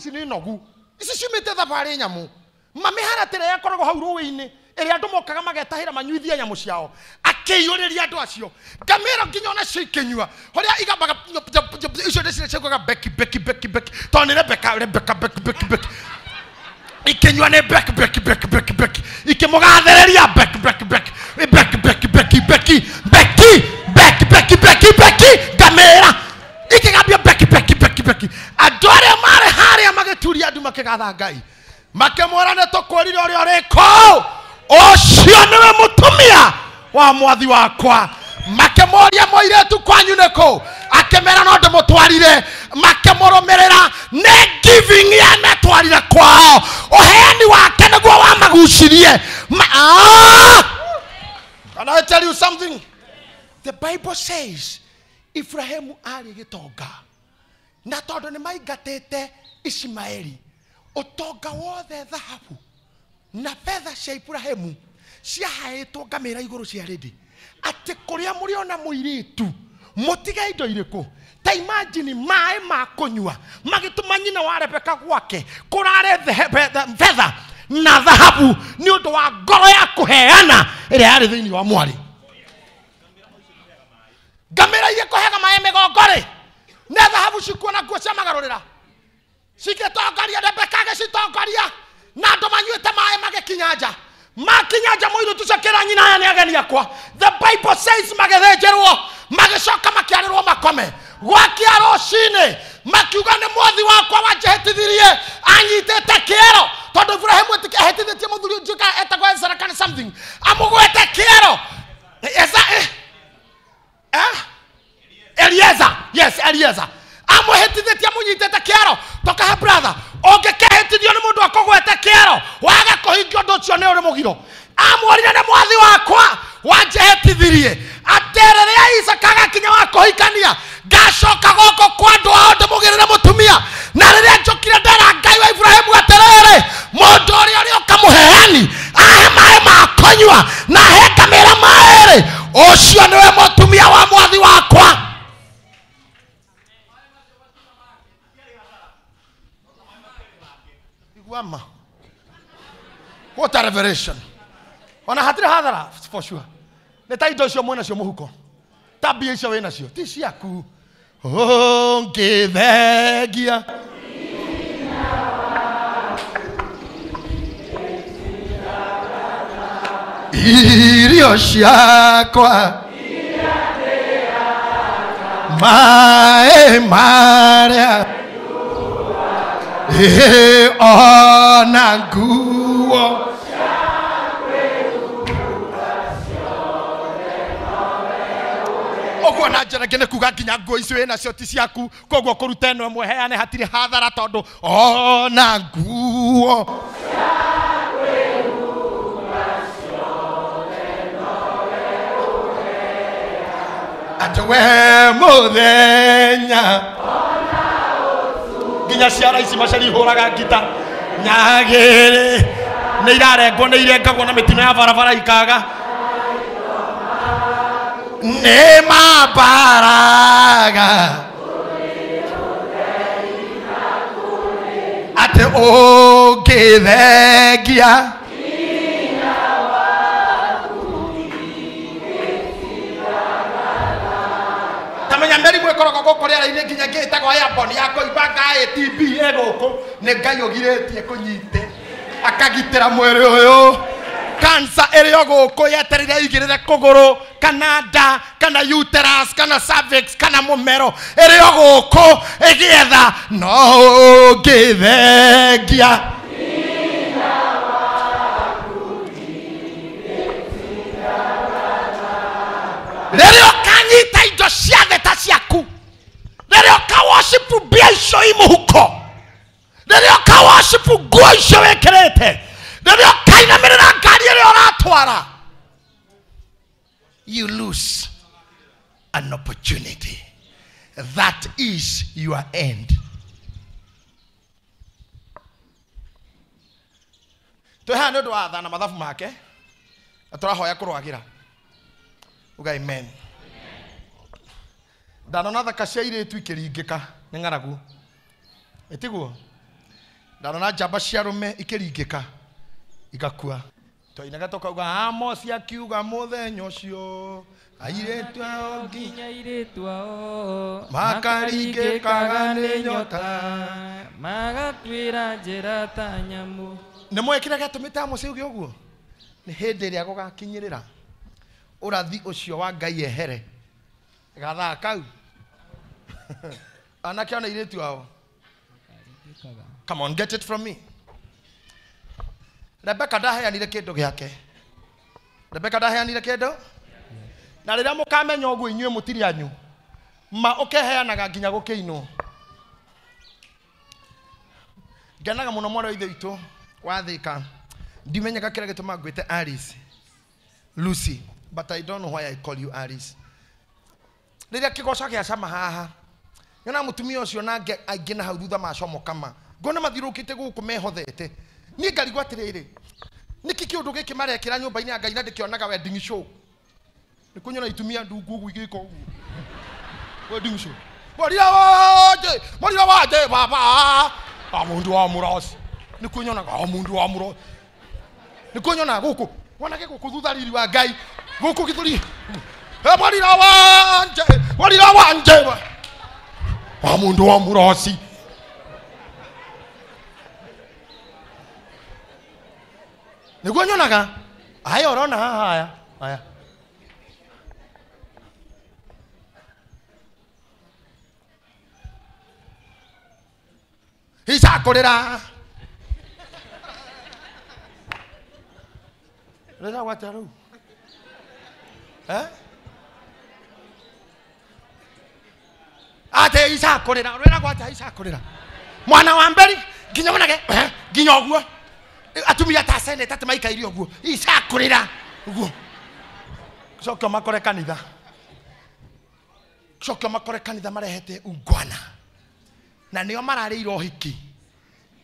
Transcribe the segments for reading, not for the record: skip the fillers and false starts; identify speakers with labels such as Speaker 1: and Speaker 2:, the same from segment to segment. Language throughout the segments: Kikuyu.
Speaker 1: ici nĩ nogu, ici ciumĩte thabarĩ nyamũ. Mamĩharatĩ ĩrĩa yakoragwo hau rũĩ-inĩ ĩrĩa andũ mokaga magetahĩra manyuithie nyamũ ciao, akĩiyũrĩria andũ acio ngamĩra nginya ona cio ikĩnyua. Ũrĩa igambaga icio nĩcio ciaugaga beki beki beki beki, tondũ nĩ Rebeka Rebeka beki beki beki, ikinyua nĩ beki beki beki beki beki, ikĩmũgathĩrĩria beki beki beki beki beki beki beki beki beki beki beki beki, ngamĩra ikĩgambia beki beki beki beki. Andũ arĩa marĩ harĩa magĩturia andũ makĩgatha Ngai, makĩmwĩra nĩ tũkwĩrire ũrĩa ũrĩ kũu, ũcio nĩwe mũtumia wa mwathi wakwa. Makĩmũria mũirĩtu kwanyu nĩ kũ, akĩmera no ndĩmũtwarire. Makĩmũrũmĩrĩra nĩ giving yametwarire kwao, ũheani wake nĩguo wamagucirie. Can I tell you something? The Bible says Ibrahimu arĩ gĩtonga, na tondũ nĩ maingatĩte Ishimaeli, ũtonga wothe thahabu na betha cia Ibrahimu ciahaĩtwo ngamĩra igũrũ cia rĩndĩ, atĩ kũrĩa mũrĩona mũirĩtu mũtige indo irĩkũ. Ta imagine maĩ ma kũnyua magĩtũma nyina wa Rebeka gwake kũrare betha na thahabu nĩ ũndũ wa ngoro ya kũheana ĩrĩa yarĩ thĩinĩ wa mwarĩ. Ngamĩra iria kũheaga maĩ mĩgongo rĩ, nĩ thahabu cikuona nguo cia magarũrĩra cigĩtongoria Rebeka agĩcitongoria, na andũ manyuĩte maĩ magĩkinya nja. Makinya nja mũirĩtu ũcio akĩra nyina, aya nĩ ageni akwa. The Bible says magĩthĩnjĩrwo, magĩcoka makĩarĩrwo makome. Gwakia rũcinĩ makiuga nĩ mwathi wakwa wanjĩhĩtithirie anyitĩte kĩero, tondũ Ibrahimu ahĩtithĩtie mũthuri ũngĩ etagwo Ezra kana something, amũgwete kĩero. Elieza, yes, Elieza amũhĩtithĩtie amũnyitĩte kĩero. Tokahe brother, ũngĩkĩhĩtithio nĩ mũndũ akũgwete kĩero waga kũhingia ũndũ ũcio nĩ ũrĩ mũgiro. Amwĩrire nĩ mwathi wakwa wanjĩhĩtithirie atĩ rĩrĩa Isaka agakinya wa kũhikania ngacoka gũkũ kwa andũ ao ndĩmũgĩrĩre mũtumia. Na rĩrĩa njũkire ndera Ngai wa Ibrahimu atĩrĩrĩ, mũndũ ũrĩa ũrĩũka mũheani ahe maĩ ma kũnyua na ahe ngamĩra maĩ-rĩ, ũcio nĩwe mũtumia wa mwathi wakwa. Iguama. What a revelation. Ona hatirĩ hathara for sure. Nĩ ta indo icio mwĩnacio mũhuko, ta mbia icio wĩnacio ti ciaku. Ũngĩthengia irio ciakwa, maĩ marĩa ona nguo ũguo na njĩra ĩngĩ nĩ kuga nginya nguo icio wĩnacio ti ciaku, koguo kũruta ĩno ĩmwe heane hatirĩ hathara tondũ ona nguo atĩ we mũthenya nginya ciara ici macari ihũraga ngita nyagĩrĩ nĩ irarengwo, nĩ irengagwo na mĩtino ya barabara ikaga nĩ mambaraga atĩ ũngĩthengia tamenya mĩrimũ ĩkoragwo gũkũ rĩera-inĩ nginya ĩngĩ ĩtagwo airborne ya kũimba ngaĩ TB ĩ gũkũ, nĩ Ngai ũgirĩtie kũnyite akagitĩra mwĩrĩ ũyũ. Cancer ĩrĩ o gũkũ yetereire ĩigĩrĩre kũgũrũ kana nda kana uterus kana cervix kana mũmero, ĩrĩ o gũkũ ĩgĩetha no ũngĩthengia rĩrĩa ũkanyita indo ciothe ta ciaku, rĩrĩa ũka worship mbia icio i mũhuko, rĩrĩa ũka worship nguo icio wĩkĩrĩte, rĩrĩa ũkainamĩrĩra ngari ĩrĩa ũratwara, you lose an opportunity. That is your end. Twĩ haha nĩ ũndũ wa athana mathabu make, na tũrahoya kũrwagĩra. Uga amen. Ndanona thaka cia airĩtu ikĩringĩka nĩ ng'aragu, ĩtiguo? Ndarona njamba cia arũme ikĩringĩka igakua. Twainaga tũkauga Amosi akiuga mũthenya ũcio airĩtu ao
Speaker 2: nginya airĩtu ao
Speaker 1: makaringĩkaga nĩ nyota
Speaker 2: magakuĩra njĩra ta nyamũ.
Speaker 1: Nĩ mũĩ kĩrĩa gĩatũmĩte Amosi auge ũguo? Nĩ hĩndĩ ĩrĩa gũgakinyĩrĩra ũrathi ũcio wa Ngai ehere gathaa kau anake ona airĩtu ao. Come on, get it from me. Rebecca ndaheanire kĩndũ gĩake. Rebecca ndaheanire kĩndũ? Na rĩrĩa mũkamenya ũguo inyuĩ mũtirĩ anyu, ma ũkeheanaga nginya gũkĩinwo. Ngenaga mũno mwana wa ithe witũ wa Thĩka. Ndimenyaga kĩrĩa gĩtũmaga ngwĩte Alice. Lucy, but I don't know why I call you Alice. Rĩrĩa kĩgoco gĩacama haha, nyona mũtumia ũcio na angĩ na hau thutha macomoka ma. Ngona mathiũrũrũkĩte gũkũ mehothete. Niĩ ngarigwo atĩrĩrĩ, nĩkĩ kĩũndũ gĩkĩ marekĩra nyũmba-inĩ ya Ngai na ndĩkĩonaga wedding show? Nĩ kũnyona itumia ndungu ũguo igĩka ũguo. Wedding show. Mwarira wanje, mwarira wanje baba. A mundu wa mũroci. Nĩ kũnyonaga a mundu wa mũroci. Nĩ kũnyonaga gũkũ. Wonage gũkũ thutha riri wa Ngai. Gũkũ gĩthũri. Mwarira wanje, mwarira wanje. A mundu wa mũroci. Nĩguo nyonaga aya ũrona haha aya aya icakũrĩra rĩragwo atĩa rĩu atĩ icakũrĩra rĩragwo atĩa icakũrĩra mwana wa mberi nginya wonage nginya ũguo atumia ta seneta atĩ maikaire ũguo icakũrĩra ũguo coke makore kanitha coke makore kanitha marehete ungwana na nĩo mararĩire ũhiki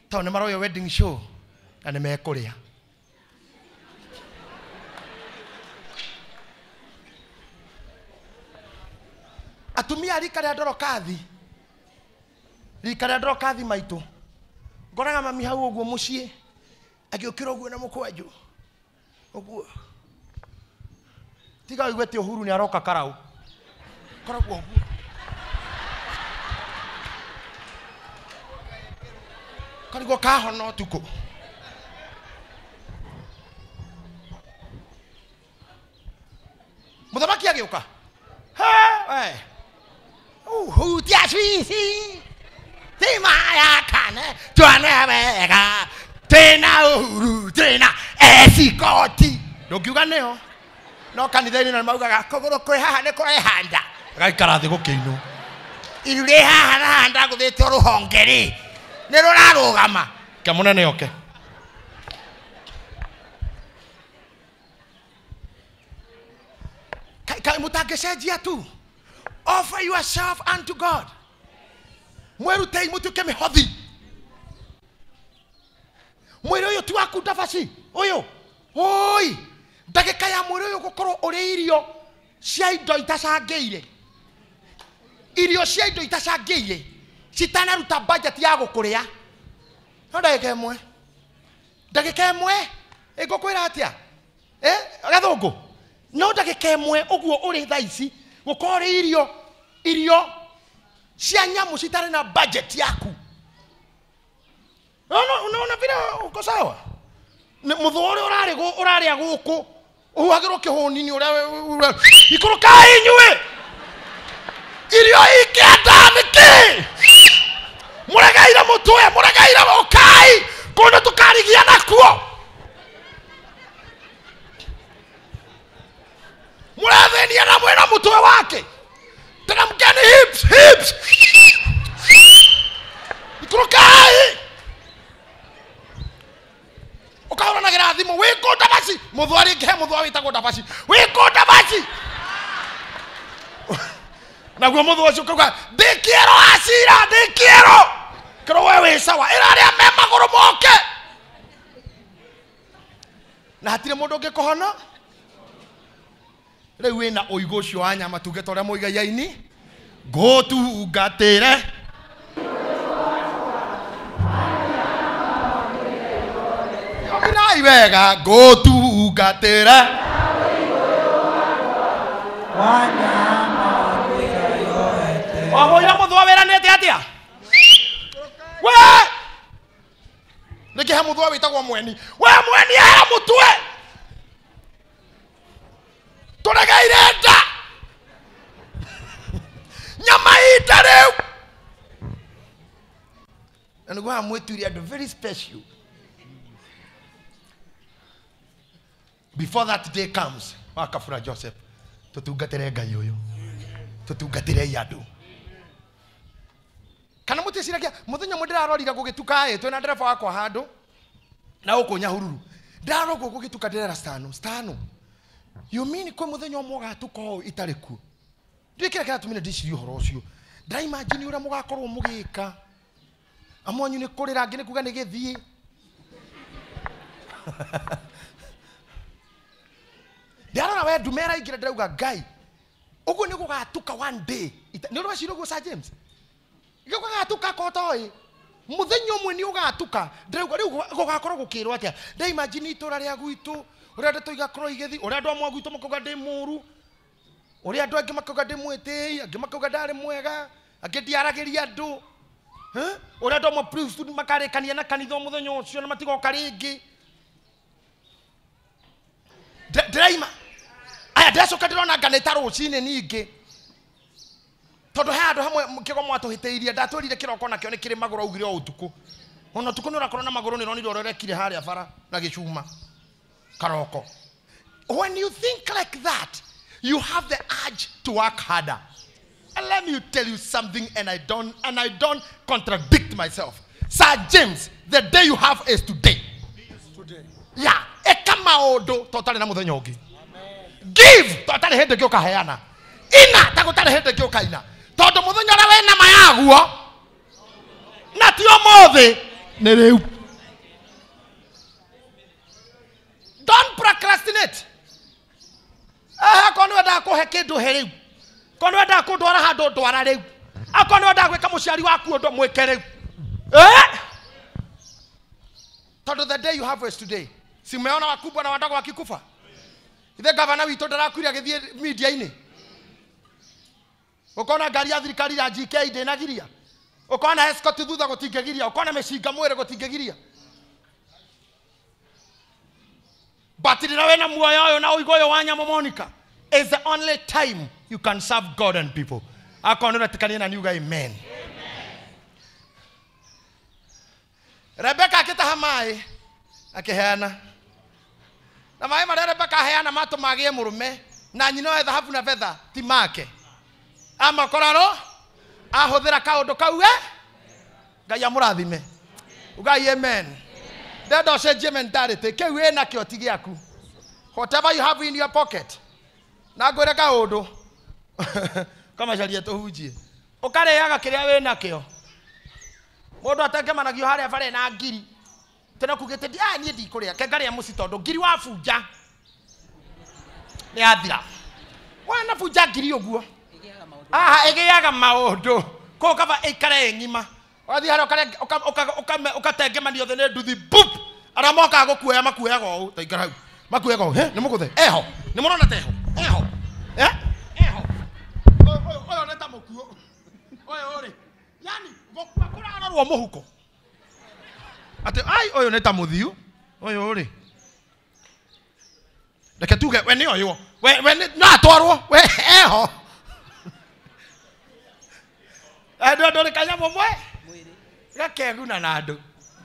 Speaker 1: tondũ nĩ maroya wedding show na nĩ mekũrĩa. Atumia a rika rĩa Ndorokathi, rika rĩa Ndorokathi maitũ, ngoraga mami hau ũguo mũciĩ agĩũkĩra ũguo na mũkwanjũ ũguo tiga ũigue atĩ Uhuru nĩ aroka karau koragwo ũguo karigwo kahona ũtukũ. Mũthamaki agĩũka he hutia cici timayakane tuone wega tena Uhuru tena esikoti ndũngiuga nĩo no kanitha-inĩ na maugaga kũgũrũ kwĩ haha nĩ kũrehanda gaikara thĩ gũkĩinwo iru rĩ haha na haha ndagũthĩte rũhonge rĩ nĩ rũrarũgama ke mũnene oke. Mũtangĩcenjia tu. Offer yourself unto God. Mwĩrutei mũtuĩke mĩhothi. Mwĩrĩ ũyũ ti waku ndabaci ũyũ oi ndagĩka ya mwĩrĩ ũyũ gũkorwo ũrĩ irio cia indo itacangĩire, irio cia indo itacangĩire citanaruta budget ya gũkũrĩa no ndagĩka ĩmwe, ndagĩka ĩmwe ĩngũkwĩra atĩa gathũngũ no ndagĩka ĩmwe ũguo ũrĩ thaa ici gũkorwo ũrĩ irio irio cia nyamũ citarĩ na budget yaku. Unaona vile uko sawa? Mũthũ ũrĩa ũrarĩa gũkũ ũhuhagĩrwo kĩhũni-inĩ ũrĩa ikũrũkai inyuĩ irio ikĩenda nĩkĩ mũregeire mũtwe mũregeire ũkai kũndũ tũkarigia nakuo mũrathĩnia na mwĩna mũtwe wake teremkeni hips hips ikũrũkai ũkahũranagĩra thimũ wĩ kũ ndabaci mũthwa rĩngĩ he mũthwa wĩtagwo ndabaci wĩ kũ ndabaci naguo mũthwa ũcio ũkauga ndĩ kĩero acira ndĩ kĩero kĩro we wĩ sawa ĩra arĩa me magũrũ moke na hatirĩ mũndũ ũngĩkũhona rĩu wĩna ũigũ ũcio wa nyama tuge ta ũrĩa mũigai aini ngũtungatĩre. Ugai wega ngũtungatĩra wamũira mũthũa wĩranĩte atĩa we nĩkĩ he mũthũa wĩtagwo mweni we mweni ehera mũtwe tũregeire nda nyama ita rĩu na nĩguo haha mwĩtuire andũ very special. Before that day comes, wakabura Joseph tũtungatĩre Ngai ũyũ tũtungatĩre andũ kana mũticiragia mũthenya ũmwe ndĩrarorire gũgĩtuka ĩ twĩna ndereba wakwa handũ na gũkũ Nyahururu ndĩrarora ũguo gũgĩtuka ndĩrera stano stano you mean kwĩ mũthenya ũmwe ũgatuka ũũ itarĩ kuo ndiũĩ kĩrĩa kĩratũmire ndĩcirie ũhoro ũcio ndĩraimagine ũrĩa mũgakorwo mũgĩka amwe anyu nĩ kũrĩra angĩ nĩ kuga nĩ gĩthiĩ ndĩrarora we ndume ĩraingĩra ndĩrauga Ngai ũguo nĩ gũgatuka one day nĩ ũrĩ weciria ũguo Sir James gũgatuka kotoĩ mũthenya ũmwe nĩ ũgatuka ndĩrauga rĩu gũgakorwo gũkĩrwo atĩa ndĩraimagine itũra rĩa gwitũ ũrĩa andũ tũigakorwo igĩthiĩ ũrĩa andũ amwe a gwitũ makauga ndĩ mũũru ũrĩa andũ angĩ makauga ndĩ mwĩtĩi angĩ makauga ndarĩ mwega angĩ ndiaragĩria andũ ũrĩa andũ amwe priesthood makarĩkania na kanitha mũthenya ũcio na matigoka rĩngĩ ndĩraima aya ndĩracoka ndĩrona anga nĩ ta rũcinĩ ningĩ tondũ he handũ hamwe kĩgo mwatũhĩtĩirie ndatwĩrire kĩroko nakĩo nĩ kĩrĩ magũrũ augire o ũtukũ ona ũtukũ nĩ ũrakorwo na magũrũ nĩ ũronire ũrĩa ũrekire harĩa bara na gĩcuma karoko. When you think like that, you have the urge to work harder. And let me tell you something, and I don't contradict myself. Sir James, the day you have is today. Today. Yeah. Eka maũndũ to ũtarĩ na mũthenya ũngĩ. Give to ũtarĩ hĩndĩ ĩngĩ ũkaheana. Ina ta gũtarĩ hĩndĩ ĩngĩ ũkaina. Tondũ mũthenya ũrĩa wĩna ma yaguo na ti ũmũthĩ nĩ rĩu. Don't procrastinate. Akorwo nĩ wendaga kũhe kĩndũ he rĩu. Akorwo nĩ wendaga kũndwara handũ ndwara rĩu. Akorwo nĩ wendaga gwĩka mũciari waku ũndũ mwĩke rĩu. Tondũ the day you have is today. Si umeona wakubwa na wadogo wakikufa? Ithe gavana witũ ndarakuire agĩthiĩ media-inĩ. Ũkona ngari ya thirikari ya GK ndĩnagiria. Ũkona escort thutha gũtingĩgiria. Ũkona mĩcinga mwĩrĩ gũtingĩgiria. But rĩrĩa wĩna muoyo ũyũ na ũigũ ũyũ wa nyamũ Monica is the only time you can serve God and people. Akorwo nĩ ũretĩkania na niuga amen. Rebeka akĩtaha maĩ akĩheana na maĩ marĩa Rebeka aheana matũma agĩe mũrũme na nyina wa thahabu na betha ti make amakoraro ahũthĩra kaũndũ kau Ngai amũrathime ugai amen. Ndenda ũcenjie mentality kĩu wĩnakĩo ti gĩaku. Whatever you have in your pocket na ngwĩre kaũndũ kamacarie tũhunjie ũkarĩaga kĩrĩa wĩnakĩo mũndũ atengemanagio harĩa bara na ngiri tena kugĩte niĩ ndikũrĩa ke ngarĩa mũci tondũ ngiri wabunja nĩ yathira wana bunja ngiri ũguo aha ĩgĩaga maũndũ kũu kaba ĩikare ĩ ng'ima ũgathiĩ harĩa ũkatengemanio thĩ nĩ nduthi boop arĩa mokaga gũkuoya makuoyaga ũũ ta ikara hau makuoyaga ũũ nĩ mũgũthe eho nĩ mũrona ta eho eho eho ũyũ nĩ ta mũkuo ũyũ rĩ yani gũkua kũrarorwo mũhuko atĩ ai ũyũ nĩ ta mũthiu ũyũ rĩ reke tuge we nĩ ũyũ we no atwarwo we eho andũ andũ kanyamũ mwe gakeguna na andũ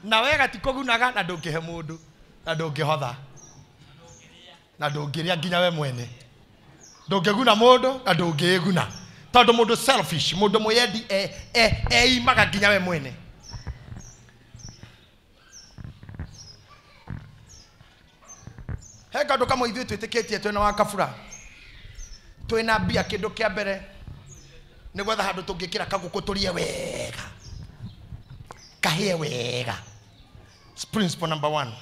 Speaker 1: na we gatikũgunaga na ndũngĩhe mũndũ na ndũngĩhotha na ndũngĩrĩa nginya we mwene ndũngĩguna mũndũ na ndũngĩĩguna tondũ mũndũ selfish mũndũ mwĩyendi eimaga nginya we mwene. He kaũndũ kamwe ithuĩ twĩtĩkĩtie twĩna wa kabura twĩna mbia kĩndũ kĩa mbere nĩ gwetha handũ tũngĩkĩra kagũkũ tũrĩe wega kahĩe wega. Principle number 1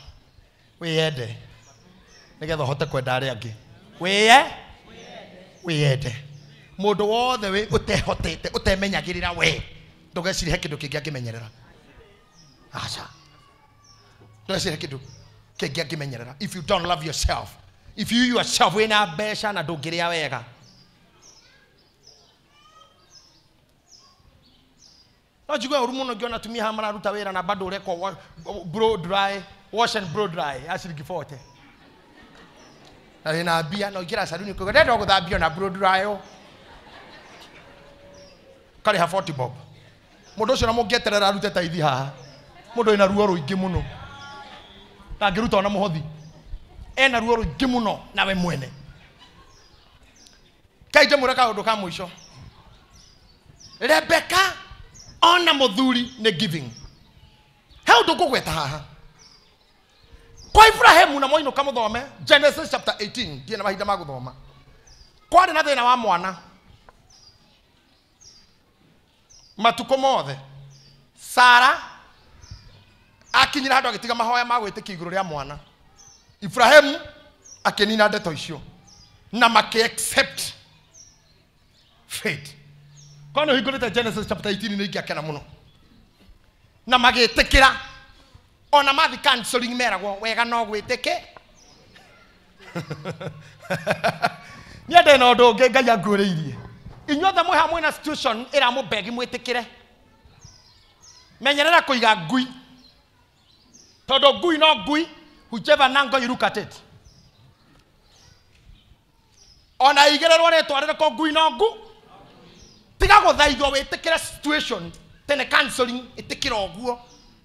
Speaker 1: wĩyende nĩgetha ũhote kwenda arĩa angĩ. Wĩyende mũndũ wothe wĩ ũtehotete ũtemenyagĩrĩra we ndũgecirie he kĩndũ kĩngĩ angĩmenyerera aca ndũgecirie kĩndũ Kĩngĩ angĩmenyerera. If you don't love yourself, if you yourself wĩna mbeca na ndũngĩrĩa wega. No njigue ũru mũno ngĩona atumia haha mararuta wĩra na bado ũrekwo blow dry, wash and blow dry ya ciringi 40. Na wĩna mbia na ũingĩra saruni ũkauga ndĩrenda gũthambio na blow dry ũ. Karĩha 40 bob. Mũndũ ũcio na mũngĩeterera arute taithi haha. Mũndũ wĩna ruo rũingĩ mũno. Ndangĩruta ona mũhothi. Ena ruo rũingĩ mũno nawe mwene. Kai ndĩmwĩre kaũndũ ka mũico. Rebecca ona mũthuri nĩ giving. He ũndũ ngũgweta haha. Kwa Ibrahimu na mwainũka mũthome Genesis chapter 18, ndirĩ na mahinda ma gũthoma. Kwarĩ na thĩna wa mwana. Matukũ mothe Sara akinyira handũ agĩtiga mahoya ma gwĩtĩkia igũrũ rĩa mwana. Ibrahimu akĩnina ndeto icio na makĩ accept fate. Kwa nĩ ũhingũrĩte Genesis chapter 18 nĩ ingĩakena mũno. Na magĩtĩkĩra ona mathi counseling meragwo wega no gwĩtĩke. Niĩ ndĩ na ũndũ ũngĩ Ngai anguũrĩirie. Inyuothe mwĩ haha mwĩna situation ĩramũbegi mwĩtĩkĩre. Menyerera kũiga ngui. Tondũ ngui no ngui, whichever angle you look at it. Ona igĩrĩrwo rĩtwa rĩrĩkũ ngui no ngu. Tiga gũthaithwo wĩtĩkĩre situation tene counseling ĩtĩkĩra ũguo.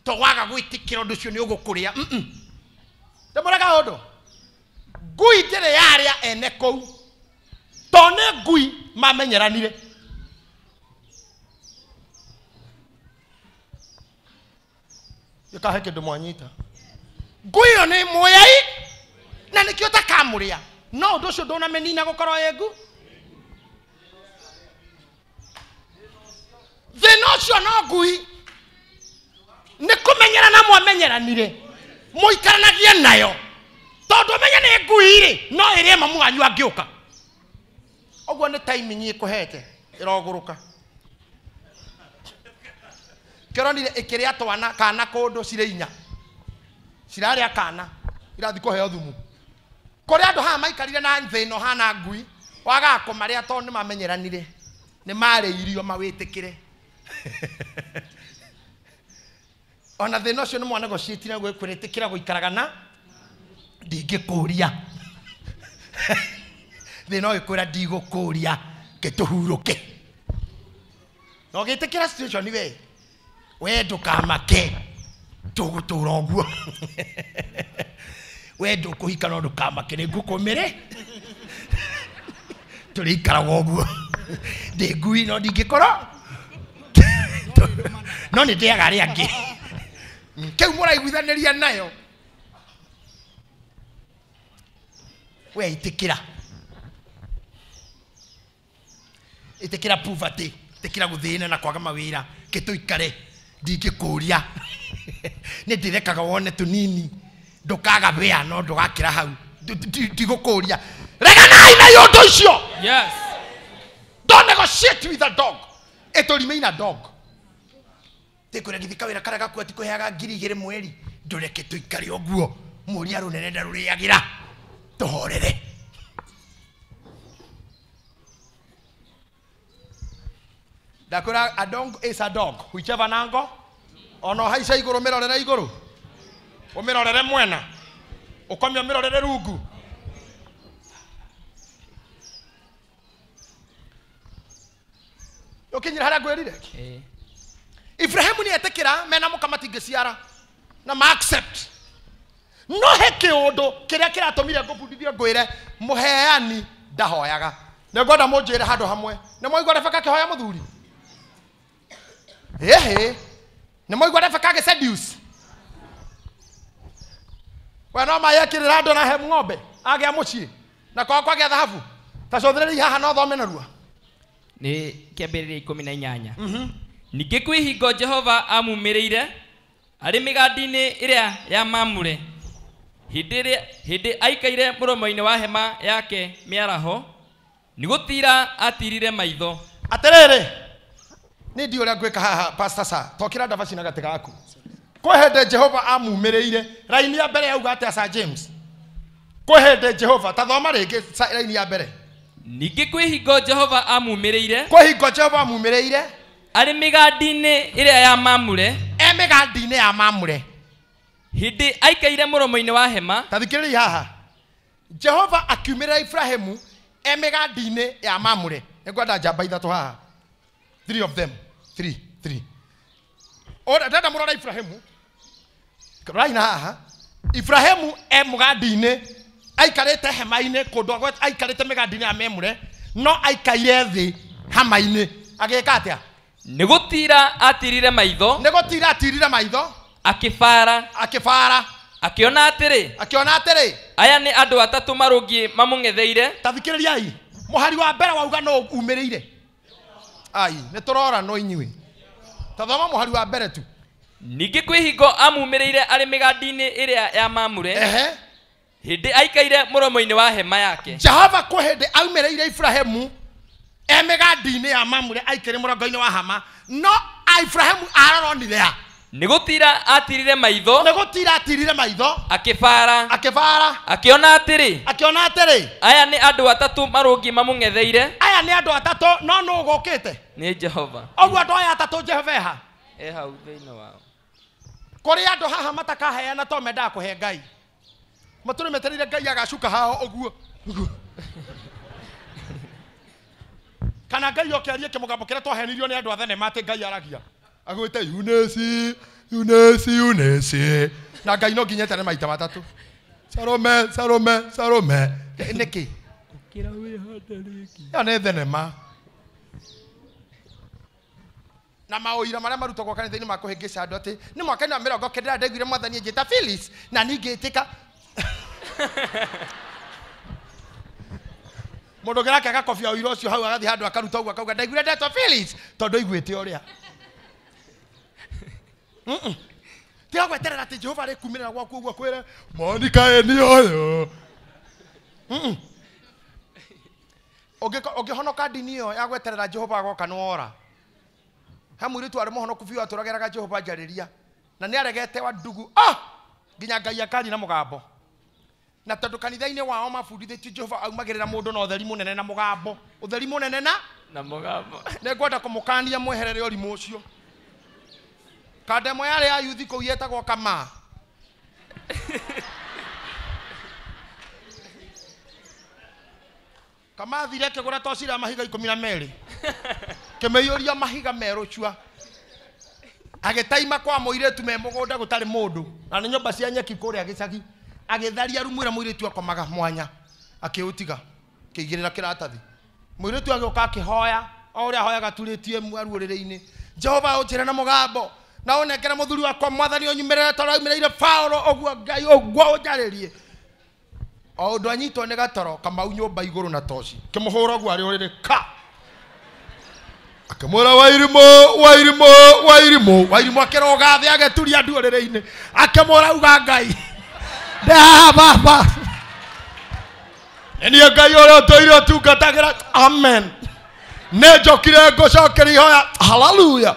Speaker 1: To waga gwĩtĩkĩra ũndũ ũcio nĩ ũgũkũrĩa. Ndĩmwĩre kaũndũ. Ngui ndĩrĩ yarĩa ene kũu. To nĩ ngui mamenyeranire. Gĩkahe kĩndũ mwanyita. Ngui ĩyo nĩ mũyai na nĩkĩo takamũrĩa. No ũndũ ũcio ndũnamĩnina gũkorwo ĩ ngu. Thĩna ũcio no ngui. Nĩ kũmenyerana mwamenyeranire. Mũikaranagie nayo. Tondũ menye nĩ ngui rĩ, no ĩrĩe mamu wanyu angĩũka. Ũguo nĩ timing ĩkũhete ĩrogũrũka. Kĩronire ĩkĩrĩa twana kana kũndũ cirĩ inya. Cirarĩa kana irathiĩ kũheo thumu. Kũrĩ andũ haha maikarire na thĩna ũhana ngui, wagaga kũmarĩa tondũ nĩ mamenyeranire. Nĩ marĩirio mawĩtĩkĩre. Ona thĩna ũcio nĩ mwanegotiatire kwĩrĩtĩkĩra gũikaraga na ndingĩkũria. Thĩna ũgĩkwĩra ndigũkũria kĩtũhurũke. Na ũgĩtĩkĩra situation we, we ndũkamake tũgũtũra ũguo. We ndũkũhika no ndũkamake nĩ ngũkũmĩre. Tũrĩikaraga ũguo. Ndĩ ngui no ndingĩkorwo. No nĩ ndĩaga arĩa angĩ. Kĩu mũraiguithanĩria nayo. We ĩtĩkĩra. Ĩtĩkĩra poverty, ĩtĩkĩra gũthĩna na kwaga mawĩra, kĩtũikare ndingĩkũria. Nĩ ndĩrekaga wone tũnini, ndũkaga wĩa no ndũgakĩra hau. Ndigũkũria. Reganai na ũndũ ũcio.
Speaker 2: Yes.
Speaker 1: Don't negotiate with a dog. It will remain a dog. Tĩkwĩra githĩ kawĩra karĩa gaku atikũheaga 2,000 mweri. Ndũreke tũikare ũguo. Mũria rũnene ndarũrĩagĩra. Tũhorere. Ndakwĩra a dog is a dog. Whichever angle. Ona ũhaice igũrũ mĩrorere igũrũ. Ũmĩrorere mwena. Ũkome ũmĩrorere rungu. Ũkinyire harĩa ngwĩrire? Ibrahimu nĩ etĩkĩra mena mũka matingĩciara na ma accept. No he kĩũndũ kĩrĩa kĩratũmire ngũbundithio ngwĩre mũheani ndahoyaga. Nĩ ngwenda mũnjĩre handũ hamwe. Nĩ mwaigua Rebeka akĩhoya mũthuri? Ĩhĩ. Nĩ mwaigua Rebeka agĩ seduce? We no mayekĩrĩra andũ na he ng'ombe agĩa mũciĩ na kwaga kwagĩa thahabu. Ta cũthĩrĩria haha no thome narua.
Speaker 2: Nĩ kĩambĩrĩria 18. Ningĩ kwĩ hingo Jehova amumĩrĩire arĩ mĩgandi-inĩ ĩrĩa ya Mamure, hĩndĩ aikaire mũromo-inĩ wa hema yake mĩaraho, nĩ gũtiira atirire maitho.
Speaker 1: Atĩrĩrĩ, nĩ ndiũĩ ũrĩa ngwĩka haha Pastor Sir, tokĩra ndabaci na gatĩ gaku. Kwĩ hĩndĩ Jehova amumĩrĩire. Raini ya mbere yauga atĩa Sir James? Kwĩ hĩndĩ Jehova, ta thoma rĩngĩ raini ya mbere.
Speaker 2: Ningĩ kwĩ hingo Jehova amumĩrĩire.
Speaker 1: Kwĩ hingo Jehova amumĩrĩire.
Speaker 2: Arĩ mĩgandi-inĩ ĩrĩa ya Mamure.
Speaker 1: E mĩgandi-inĩ ya Mamure.
Speaker 2: Hĩndĩ aikaire mũromo-inĩ wa hema.
Speaker 1: Ta thikĩrĩria haha. Jehova akiumĩrĩra Ibrahimu e mĩgandi-inĩ ya Mamure. Nĩngwenda njamba ithatũ haha. 3 of them. 3 3. Ora ndenda mũrora Ibrahimu. Raina haha. Ibrahimu e mũgandi-inĩ aikarĩte hema-inĩ kũndũ aikarĩte mĩgandi-inĩ ya Mamure no aikaire thĩ hama-inĩ. Agĩka atĩa?
Speaker 2: Nĩ gũtira atirire maitho.
Speaker 1: Nĩ gũtira atirire maitho.
Speaker 2: Akĩbara.
Speaker 1: Akĩbara.
Speaker 2: Akĩona atĩrĩ.
Speaker 1: Akĩona atĩrĩ.
Speaker 2: Aya nĩ andũ atatũ marũngiĩ mamũng'etheire.
Speaker 1: Ta thikĩrĩriai. Mũhari wa mbere wauga no umĩrĩire. Ai, nĩ tũrora no inyuĩ. Ta thoma mũhari wa mbere tu.
Speaker 2: Ningĩ kwĩ hingo amumĩrĩire arĩ mĩgandi-inĩ ĩrĩa ya Mamure.
Speaker 1: Ehe.
Speaker 2: Hĩndĩ aikaire mũromo-inĩ wa hema yake.
Speaker 1: Jehova kwĩ hĩndĩ aumĩrĩire Ibrahimu e mĩgandi-inĩ ya Mamure aikaire mũrango-inĩ wa hama no Ibrahimu aroronire a.
Speaker 2: Nĩ gũtira atirire maitho.
Speaker 1: Nĩ gũtira atirire maitho.
Speaker 2: Akĩbara.
Speaker 1: Akĩbara.
Speaker 2: Akĩona atĩrĩ.
Speaker 1: Akĩona atĩrĩ.
Speaker 2: Aya nĩ andũ atatũ marũngiĩ mamũng'etheire.
Speaker 1: Aya nĩ andũ atatũ no nũ ũgũkĩte?
Speaker 2: Nĩ Jehova.
Speaker 1: Ũguo andũ aya atatũ Jehova eha?
Speaker 2: E hau thĩinĩ wao.
Speaker 1: Kũrĩ andũ haha matakaheana to mendaga kũhe Ngai. Matũrĩ metereire Ngai agacuka hao ũguo. Ũguo. Kana Ngai oke arie kĩmũgambo kĩrĩa twahenirio nĩ andũ a thenema atĩ Ngai aragia. Agwĩte Eunice, Eunice, Eunice. Na Ngai no nginya etane maita matatũ. Salome, Salome, Salome. Nĩkĩ?
Speaker 2: Ũkĩra wĩhande rĩngĩ.
Speaker 1: Ĩyo nĩ thenema. Na maũira marĩa marutagwo kanitha-inĩ ma kũhĩngĩca andũ atĩ nĩ mwaka-inĩ wa 90 ndaiguire mwathani anjĩta Phyllis na niĩ ngĩtĩka. Mũndũ ũngĩ nake agakobia ũira ũcio hau agathiĩ handũ akaruta ũguo akauga ndaiguire ndetwo Phyllis tondũ aiguĩte ũrĩa. Tiga gweterera atĩ Jehova arĩkumĩrĩra gwaku ũguo akwĩre Monica ĩ nĩ ũyũ. Ũngĩhonoka ndini ĩyo ya gweterera Jehova agoka nĩ wora. He mũirĩtu arĩ mũhonoku biũ atũrageraga Jehova njarĩria na nĩ aregete wa ndugu nginya Ngai akaria na mũgambo. Na tondũ kanitha-inĩ wao mabundithĩtio Jehova aumagĩrĩra mũndũ na ũtheri mũnene na mũgambo. Ũtheri mũnene na
Speaker 2: mũgambo.
Speaker 1: Nĩngwenda kũmũkania mweherere ũrimũ ũcio. Kanda ĩmwe yarĩ ya yuthi kũu yetagwo Kamaa. Kamaa athire akĩgũra toci rĩa mahiga 12. Kĩmĩiyũria mahiga merũ cua. Agĩtaima kwa mũirĩtu me mũgũnda gũtarĩ mũndũ. Na nĩ nyũmba cia nyeki kũrĩa gĩcagi. Agĩtharia rumu ĩrĩa mũirĩtu akomaga mwanya. Akĩũtiga. Akĩigĩrĩra kĩratathi. Mũirĩtu agĩũka akĩhoya. O ũrĩa ahoyaga aturĩtie rũrĩrĩ-inĩ. Jehova ũnjĩre na mũgambo. Na ũnengere mũthuri wakwa mwathani ũnyumĩrĩre ta ũrĩa aumĩrĩire Paũlũ ũguo Ngai ũguo ũnjarĩrie. O ũndũ anyitwo nĩ gatoro Kamau nyũmba igũrũ na toci. Kĩmũhũra ũguo arĩ ũrĩrĩ ka. Akĩmwĩra Wairimũ, Wairimũ, Wairimũ. Wairimũ akĩrũga thĩ agĩturia ndu ũrĩrĩ-inĩ. Akĩmwĩra uga Ngai. Ndĩ haha baba. Nĩ niĩ Ngai ũrĩa ũtũire ũtungatagĩra. Amen. Nĩ njokire ngũcokeria ihoya. Hallelujah.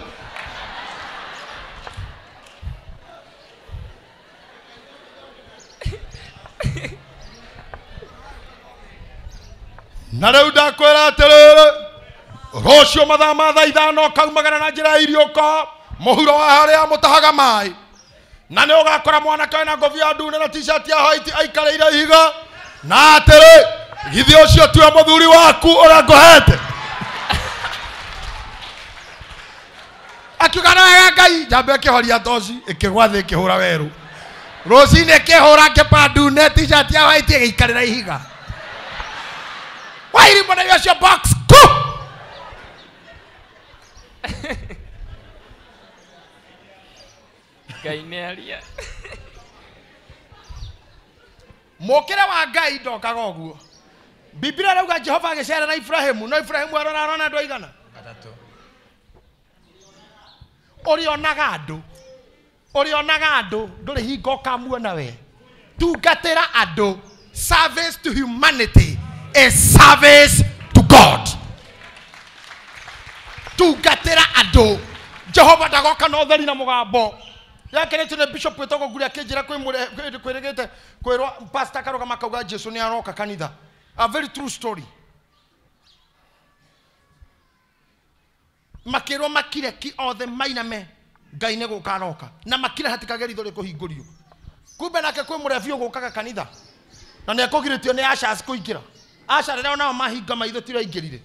Speaker 1: Na rĩu ndakwĩra atĩrĩrĩ, rũciũ mathaa ma thaa ithano kaumagara na njĩra ya iriũko mũhuro wa harĩa mũtahaga maĩ. Na nĩ ũgakora mwanake wĩna ngobia ndune na t-shirt ya white aikarĩire ihiga. Na atĩrĩ, githĩ ũcio tiwe mũthuri waku ũrĩa ngũhete? Akiuga nĩ wega Ngai. Njamba ĩkĩhoria toci ĩkĩgwa thĩ ĩkĩhũra werũ. Rũcinĩ ĩkĩhũra kĩba ndune t-shirt ya white ĩgĩikarĩra ihiga. Wairimũ na ũcio box ku.
Speaker 2: Ngai nĩ aria.
Speaker 1: Mũkĩre wa Ngai ndokaga ũguo. Biblia ĩrauga Jehova agĩcerera Ibrahimu, no Ibrahimu arora arona andũ aigana?
Speaker 3: Atatũ.
Speaker 1: Ũrĩonaga andũ. Ũrĩonaga andũ, ndũrĩ hingo ũkamuona we. Tungatĩra andũ. Service to humanity is service to God. Tungatĩra andũ. Jehova ndagoka na ũtheri na mũgambo. Yakenetio nĩ bishop wĩtagwo Nguri akĩnjĩra kwĩrĩgĩte kwĩrwo pastor akarũgama akauga Jesu nĩ aroka kanitha. A very true story. Makĩrwo makire ki othe mainame Ngai nĩ gũka aroka na makire hatikage ritho rĩkũhingũrio. Kumbe nake kwĩ mũrebi ũgũkaga kanitha na nĩ ekũgirĩtio nĩ ushers kũingĩra. Usher rĩrĩa onao mahinga maitho tira aingĩrire.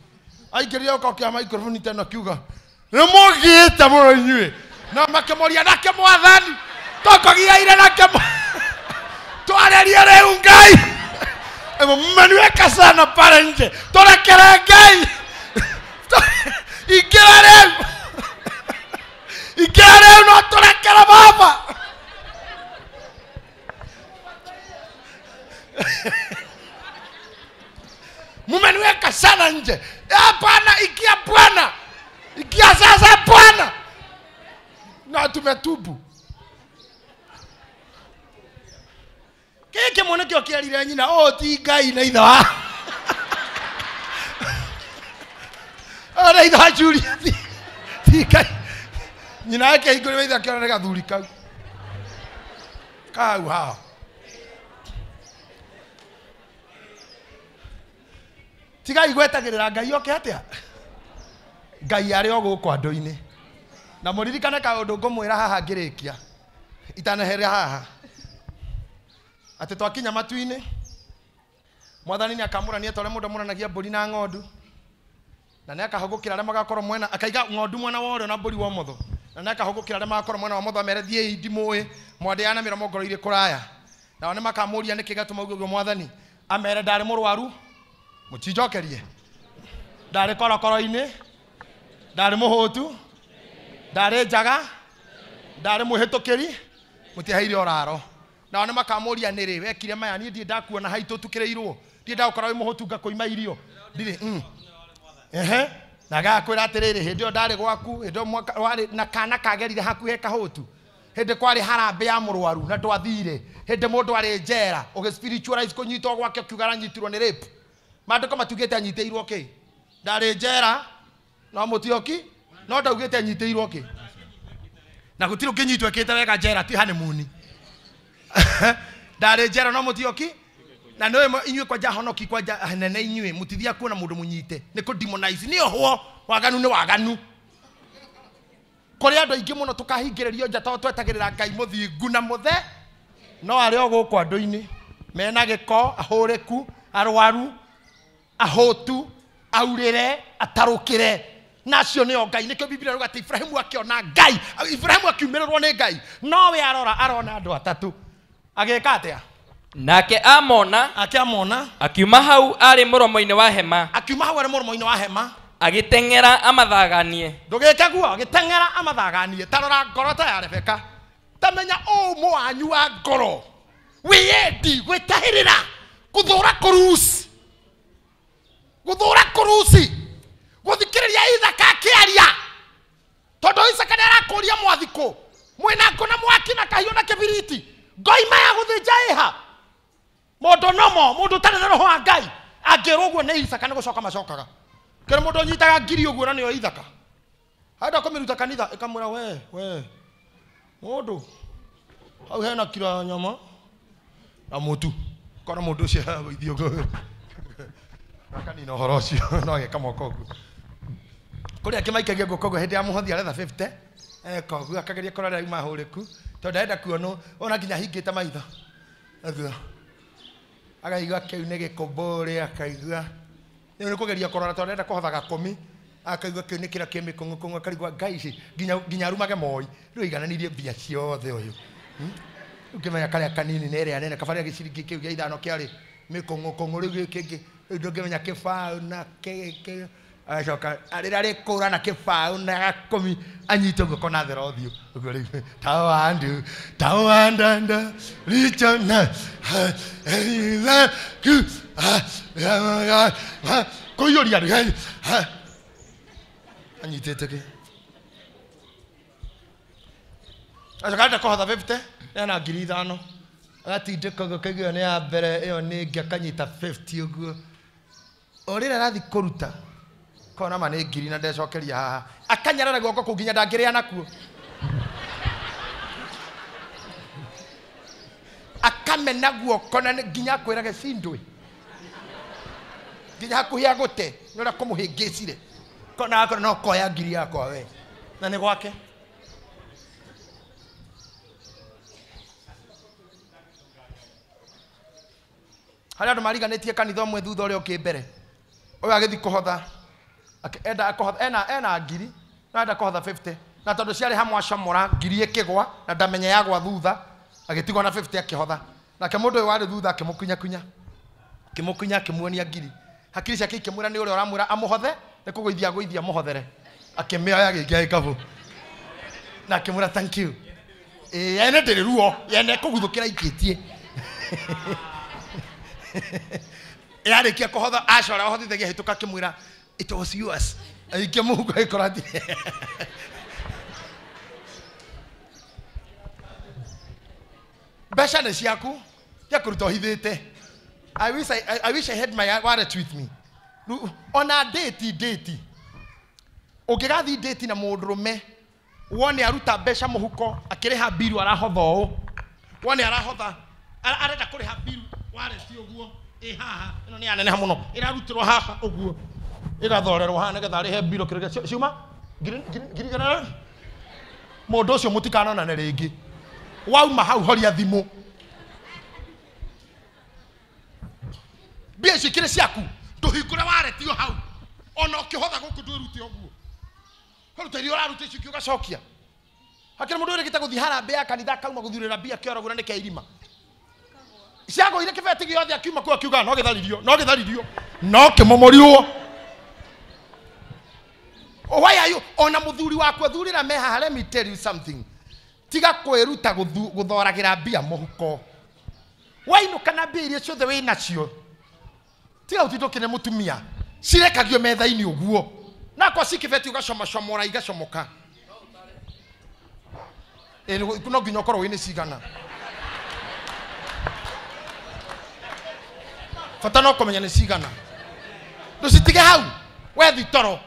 Speaker 1: Aingĩrire oka kĩa microphone tena akiuga nĩ mũgĩte mũno inyuĩ. Na makĩmũria nake mwathani tũkũgiaire nake twarerie rĩu Ngai. Mmeniweka sana pale nje, tũrekere Ngai. Ingĩra rĩu, ingĩra rĩu no tũrekere baba. Mumeniweka sana nje. Hapana, ikia Bwana, ikia sasa Bwana. Na tumetubu. Kĩkĩ mwanake ũkĩarire nyina o ti Ngai na ithe wa o na ithe wa Julius ti Ngai. Nyina yake hingũrĩre ithe akĩona nĩ gathuri kau kau hao. Tigai gwetagĩrĩra Ngai oke atĩa. Ngai arĩ o gũkũ andũ-inĩ. Na mũririkane kaũndũ ngũmwĩra haha ngĩrĩkia itaneheria haha atĩ twakinya matu-inĩ mwathani nĩ akamũrania ta ũrĩa mũndũ amũranagia mbũri na ng'ondu, na nĩ akahũgũkĩra arĩa magakorwo mwena, akaiga ng'ondu mwena wa ũrĩo na mbũri wa ũmotho, na nĩ akahũgũkĩra arĩa magakorwo mwena wa ũmotho amere thiĩi ndimũĩ mwandĩaga na mĩromo ngoro irĩ kũraya. Nao nĩ makamũria nĩkĩ gĩatũma uge ũguo mwathani, amere ndarĩ mũrwaru mũtinjokerie, ndarĩ korokoro-inĩ, ndarĩ mũhũtu, ndarĩ njaga, ndarĩ mwĩhĩtũkĩri, mũtiaheire ũraro. Nao nĩ makamũria nĩrĩ wekire maya, niĩ ndirĩ ndakuona haitũ ũtukĩrĩirwo, ndirĩ ndagũkora wĩ mũhũtu ngakũima irio, ndirĩ. Ehe, na agakwĩra atĩrĩrĩ, hĩndĩ ĩyo ndarĩ gwaku, hĩndĩ ĩyo mwaka warĩ na kana kagerire hakuhĩ kahũtu, hĩndĩ kwarĩ harambĩ ya mũrwaru na ndwathire, hĩndĩ mũndũ arĩ njera ũgĩ spiritualize kũnyitwo gwake ũkiuga aranyitirwo nĩ rape. Maandĩko matugĩte anyitĩirwo kĩ? Ndarĩ njera no mũtioki, no ndaugĩte anyitĩirwo kĩ? Na gũtirĩ ũngĩnyitwo ĩkĩte wega njera ti honeymoon. Ndarĩ njera no mũtioki. Na nĩũĩ inyuĩ kwanja honoki kwanja nene inyuĩ mũtithia kuona mũndũ mũnyite nĩ kũ demonize nĩ ohwo waganu nĩ waganu. Kũrĩ andũ aingĩ mũno tũkahingĩrĩrio nja tondũ twetagĩrĩra Ngai mũthingu na mũthe, no arĩ o gũkũ andũ-inĩ mena gĩko, ahũrĩku, arwaru, ahũtu, aurĩre, atarũkĩre. Na acio nĩo Ngai. Nĩkĩo Biblia ĩrauga atĩ Ibrahimu akĩona Ngai, Ibrahimu akiumĩrĩrwo nĩ Ngai, no we arora arona andũ atatũ. Agĩka atĩa?
Speaker 2: Nake amona,
Speaker 1: akĩamona,
Speaker 2: akiuma hau arĩ mũromo-inĩ wa hema,
Speaker 1: akiuma hau arĩ mũromo-inĩ wa hema,
Speaker 2: agĩteng'era amathaganie.
Speaker 1: Ndũgĩke guo, agĩteng'era amathaganie. Ta rora ngoro ta ya Rebeka, ta menya ũmũ wanyu wa ngoro, wĩyendi, gwĩtahĩrĩra, gũthũra kũruci, gũthũra kũruci, gũthikĩrĩria Isaaka akĩaria, tondũ Isaaka nĩ arakũria mwathikũ mwĩna ngũ na mwaki na kahiũ na kĩbiriti, ngoima ya gũthĩnja ĩha. Mũndũ nomo, mũndũ ũtarĩ na roho wa Ngai angĩrwo ũguo nĩ Isaaka nĩ gũcoka macokaga. Kĩrĩ mũndũ ũnyitaga ngiri ũguo na nĩyo Isaaka, enda kũmĩruta kanitha ĩkamwĩra we mũndũ hau hena kiro ya nyama na mũtu, kona mũndũ ũcio ithiĩ ũguo akanina ũhoro ũcio no ageka moko ũguo. Kũrĩ angĩ maikagia guoko ũguo hĩndĩ ya mũhothi aretha 50 eka ũguo akageria kũrora auma hũrĩku tondũ ndarenda kuonwo, ona nginya ahingĩte maitho ũguo akaigua kĩu nĩ gĩkũmbũrĩ, akaigua nĩ kũgeria kũrora tondũ arenda kũhotha gakũmi, akaigua kĩu nĩ kĩrĩa kĩ mĩkũng'ũkũng'ũ, akarigwo Ngai ici nginya arumage Moi rĩu aigananirie mbia ciothe ũyũ. Ũngĩmenya karĩa kanini na ĩrĩa nene, kaba rĩa gĩciringi kĩu gĩa ithano kĩarĩ mĩkũng'ũkũng'ũ, rĩu gĩkĩ kĩngĩ rĩu ndũngĩmenya kĩbaũ na kĩ, agacoka rĩrĩa rĩkũra na kĩbaũ na gakũmi anyite ũguo kona thera ũthiũ ũguo rĩu tawandu tawandanda richona kũiyũria rĩu anyitĩte kĩ, acoka arenda kũhotha 50 ena ngiri ithano agatindĩka ũguo akaigua nĩ ya mbere ĩyo nĩ ĩngĩ akanyita 50 ũguo o rĩrĩa arathiĩ kũruta kona ma nĩ ngiri na ndecokeria haha akanyarara guoko kũu nginya ndangĩrĩa nakuo. Akamena guoko na nginya akwĩrage cindwe. Nginya hakuhĩ agũte nĩ ũrĩa kũmũhĩngĩcire. Kona akora no koya ngiri yakwa we. Na nĩ gwake. Harĩa andũ mariganĩtie kanitha ũmwe thutha ũrĩa ũngĩ mbere. Ũyũ agĩthiĩ kũhotha. Enda kũhotha ena ngiri na enda kũhotha 50. Na tondũ ciarĩ hamwe acomora ngiri ĩkĩgwa na ndamenya yagwa thutha agĩtigwo na 50 akĩhotha. Nake mũndũ ũyũ warĩ thutha akĩmũkunyakunya. Akĩmũkunya akĩmuonia ngiri. Hakiri ciake ikĩmwĩra nĩ ũrĩa ũramwĩra amũhothe nĩ kũgũithia agũithia amũhothere. Akĩmĩoya agĩikia gĩkabũ. Na akĩmwĩra thank you. Ĩĩ ene ndĩrĩ ruo, ene kũguthũkĩra ikĩtie. Yarĩkia kũhotha acora ahothithagia hĩtũka akĩmwĩra it was yours. Aikia mũhuko agĩkora atĩ mbeca nĩ ciaku cia kũruta ũhithĩte. I wish I had my wallet with me. Ona date ũngĩgathiĩ date na mũndũrũme wone aruta mbeca mũhuko akĩrĩha mbiru arahotha ũũ, wone arahotha arenda kũrĩha mbiru wallet ũguo ĩ haha ĩno nĩ yaneneha mũno ĩrarutirwo haha ũguo ĩgathorerwo haha nĩgetha arĩhe mbiru kĩrĩa ciuma ngiri igana. Mũndũ ũcio mũtikanonane rĩngĩ. Wauma hau horia thimũ. Mbia icio ikĩrĩ ciaku ndũhingũre waretio hau ona ũkĩhotha gũkũ ndwĩrute ũguo kũruta iria ũraruta icio ingĩ ũgacokia. Hakĩrĩ mũndũ ũrĩgĩte gũthiĩ harambĩ ya kanitha akauma gũthurĩra mbia kĩoragũra nĩ kĩa irima ciagũire kĩbeti gĩothe akiuma kũu akiuga no gĩtharirio no gĩtharirio no kĩmomorirwo. Why are you ona mũthuri waku athurĩra me haha? Let me tell you something. Tiga kwĩruta gũthoragĩra mbia mũhuko. Wainũka na mbia iria ciothe wĩ nacio tiga ũtindũkĩre mũtumia cirekagio metha-inĩ ũguo na kwa cikĩbeti ũgacomacomora igacomoka. No nginya ũkorwo wĩ nĩ cigana. Bata no kũmenya nĩ cigana. Ndũcitige hau wethi toro.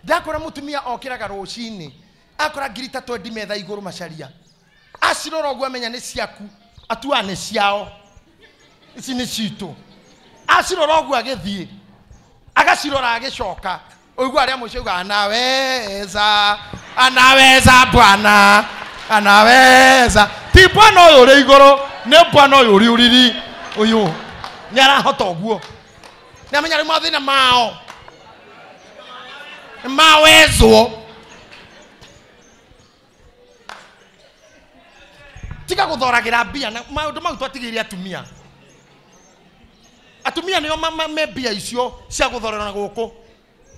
Speaker 1: Ndakora mũtumia okĩraga rũcinĩ akora ngiri ta 20 metha igũrũ macaria acirora ũguo amenya nĩ ciaku atuaga nĩ ciao ici nĩ citũ. Acirora ũguo agĩthiĩ agacirora agĩcoka ũigua arĩa mũico auga anaweza anaweza bwana anaweza. Ti bwana ũyũ ũrĩ igũrũ nĩ bwana ũyũ ũrĩ ũriri ũyũ nĩ arahota ũguo nĩ amenya rĩu mathĩna mao mawezwo. Tiga gũthoragĩra mbia na maũndũ mau twatigĩire atumia. Atumia nĩo me mbia icio cia gũthorera na gũkũ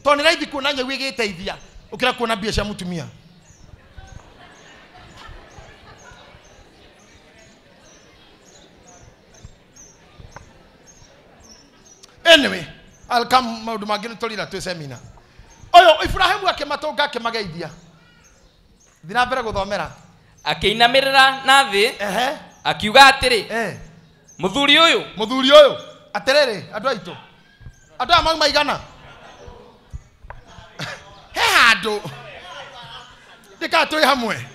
Speaker 1: tondũ nĩ raithi kuona nyau ĩgĩteithia ũkĩra kuona mbia cia mũtumia. Anyway, I'll come maũndũ mangĩ nĩ tũrira twĩ seminar. Ũyũ Ibrahimu akĩmatũnga akĩmageithia. Thiĩ na mbere gũthomera.
Speaker 2: Akĩinamĩrĩra na thĩ akiuga atĩrĩ, mũthuri ũyũ
Speaker 1: mũthuri ũyũ atĩrĩrĩ andũ aitũ andũ aya mauma igana he handũ ndĩkaa twĩ hamwe